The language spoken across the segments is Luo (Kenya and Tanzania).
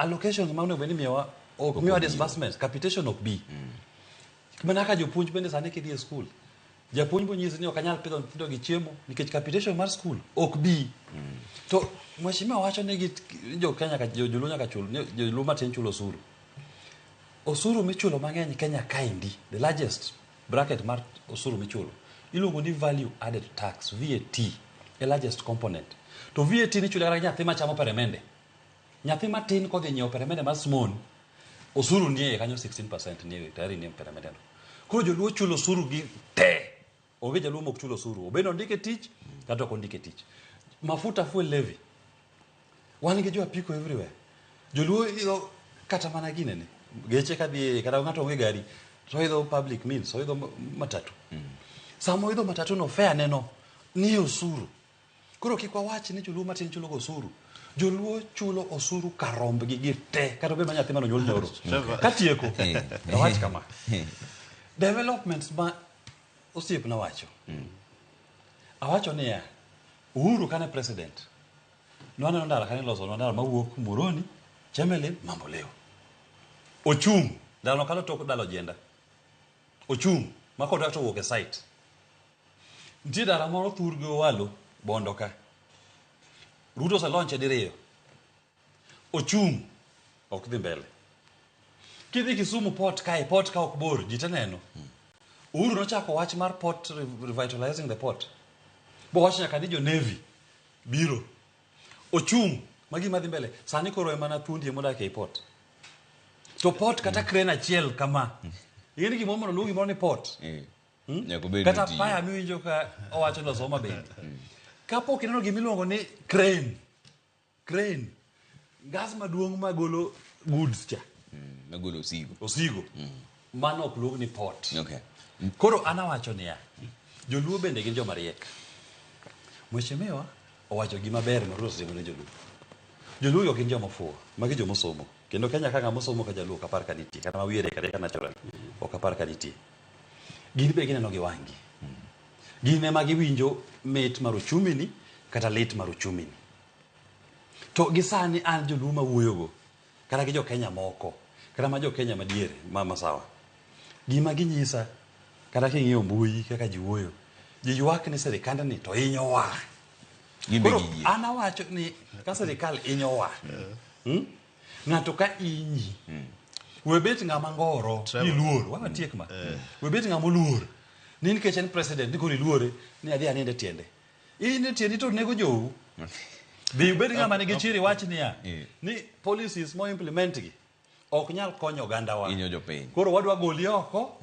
Allocations ma onego bed ni imiyowa ok miwa disbursements, capitation ok bi. Mana kaka jopuonj bende sani kidhi e skul, japuonj bonyisi ni ok anyal pidho nyithindo gi chiemo nikech capitation mar skul ok bi. To mheshimiwa wacho ni gi jo Kenya ka joluo nyaka chul, ni joluo matin chulo osuru. Osuru michulo mang'eny Kenya kaendi, the largest bracket mar osuru michulo iluongo ni value added tax, VAT, e largest component. To VAT nichulo kata gi nyathi machamo peremende. Nyathi matin kodhi nyiewo peremende mar Smon, osuru nie iye kanyo 16% nie tayari nie peremende no. Koro joluo chulo osuru gi te. Onge jaluo mok chul osuru. Obed ondike tich kata ok ondike tich. Mafuta fuel levy. Wan gi jo apiko everywhere. Joluo idho kata mana ginene. Geche kadhi kata ng'ato onge gari to idho public means, oidho matatu. Sama oidho matatu no fare ne no nie osuru. Koro kik wawach ni joluo matin chulo go osuru. Joluo chulo osuru kar rombgi gi te kata obed ma nyathi mane onyuol nyoro. Katieko, awach kama. Developments ma osiepna wacho. Awacho niya, Uhuru kane president, nwaneno ndara kane iloso ndara mawuok Muhoroni, Chemelil, Mamboleo. Ochung', ndara no kalo tok dala Ojienda. Ochung' ma contractor owuok e site. Nitie dala moro thurgi Owalo, Bondo ka. Ruto ose launch diriyo. Ochung' ok dhi mbele. Kidhi Kisumu port kae, port ka ok bor, ji te neno. Uhuru nochako wach mar port revitalizing the port. Bowacho nyaka ni jo Navy biro. Ochung' ma gima dhi mbele. Sani koro en mana thuondi ema odak ei port. To port kata crane achiel kama. Ing'e ni gimoro mondo oluong gimoro ni port. Nyaka obed Kata ni paya miwinjo ka owacho loso Homa Bay. Kapok ineno gima iluongo ni crane. Crane. Gas maduong' magolo goods cha. Magolo osigo. Osigo. Mano ok luong ni port. Okay. Koro an awacho niya, joluo bende gin joma riek. Mheshimiwa owacho gima ber ma Ruto osetimo ne joluo. Joluo ok gin joma ofuwo, magi joma osomo. Kendo Kenya ka ng'ama osomo ka jaluo ok apar ka nitie, kata ma wiye riek arieka natural, ok apar ka nitie. Gin be gineno gi wang'gi. Gin ema giwinjo mit mar uchumi ni kata lit mar uchumi ni. To gi sani an joluo mawuoyogo, kata gi jo Kenya moko, kata ma jo Kenya madiere, ma masawa, gima ginyisa, kata king'iyo mbui kaka ji wuoyo, ji ywak ni sirikandni to hinyowa. Gin be Koro giyie. an awacho ni ka sirikal hinyowa, Ng'ato ka inyi, we bet ng'ama ngoro, Trevor. iluor, wa watiek ma. We bet ng'ama oluor. Ni nikech en president, ni koro iluore, ni adhi anind e tiende. In e tiendi to nego jou. Dhi ubed ng'ama nigi chir iwach niya, ni policies mo implement gi ok nyal konyo ogandawa. Hinyo jopiny. Koro wadwa goli oko,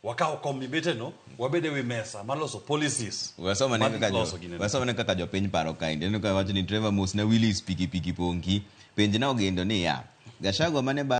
wakaw kom mibeteno, wabed e wi mesa mar loso policies. Wasoma ne mar kaka jo, loso ginene. wasoma ne kaka jopiny paro kaendi. Aneno ka wacho ni Trevor mos na Willis pikipiki pongi. Penj na ogendo niya, Gachagua mane